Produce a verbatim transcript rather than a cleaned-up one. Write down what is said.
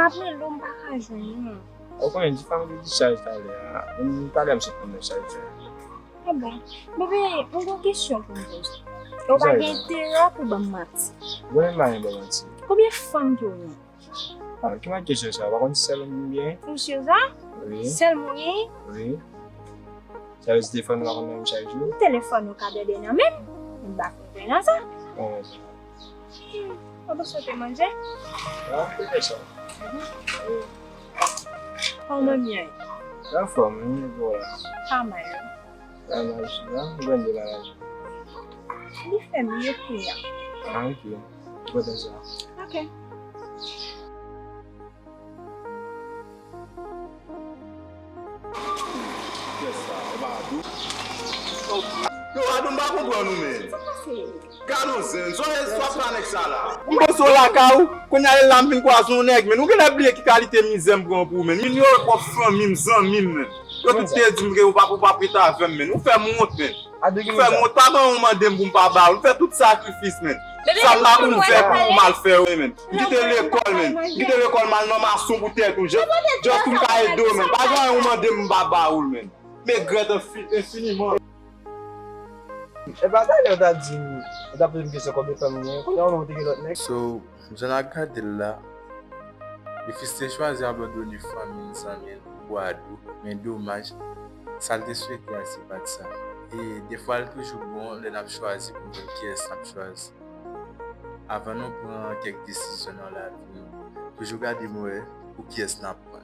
Apre lou m pa ka jwenn non. Ou konnen di fanm ki di chaj talè a. M talè m sot pran men chaj sa. Ah bon. Bebe, m gon kesyon pou m poze. Ou pa gen enterè pou ban m manti. Ou konnen m pa gen ban manti. Konbyen fanm ki ou gen? Ah, ki mwen kesyon sa? Ou pa konn sèl ou m gen? Ou sye sa? Wi. Sèl mwen gen? Wi. Sa vle di telefòn ou pa konn nan men chak jou? Telefòn ou ka bebe nan men m. M pa konprann nan sa. Kòman sa? Hmm, ou pa sot manje? Ah, se sa. Wi. Kòman manmi an ye? Anfòm, wi, vwala. Pa mal. Malaj la, m jwenn de malaj. Li fè m ye kounye a. Ah, ok. Kontan sa. Ok. Kiyès sa? E pa Adou? Yo, Adou, m pa konprann ou, men. Sa pase? Gad yon zen, sonje istwa pa nèg sa la. M panse w lakay ou, kounye a lè la m vin kwaze yon nèg, men ou genlè bliye ki kalite mizè m pran pou ou, men. M inyore pwòp fanmi m, zanmi m, men. Yo tout te di m ke ou p ap, ou p ap rete avè m, men. Ou fè m wont, men. Ou fè m wont, pa gen yon mande m pou m pa ba ou. M fè tout sakrifis, men. Sa m pa konn fè pou ou m al fè yo, men. M kite lekòl, men. M kite lekòl m al nan mason pou tèt ou. Just, just pou m ka ede w, men. Pa gen yon mande m m pa ba ou, men. M regrèt enfi-, enfiniman. E pa talè ou t ap di m, ou t ap poze m kesyon konbyen fanm m gen, kounye a ou menm ou te gen lòt nèg. So, jan n ap gade l la, Mifis te chwazi abandone fanmi l, zanmi l pou Adou, men domaj, sa l te swete a se pa t sa. E defwa l toujou bon lè n ap chwazi pou n konn kiyès n ap chwazi. Avan nou pran kèk desizyon nan lavi nou, toujou gade m wè pou kiyès n ap pran.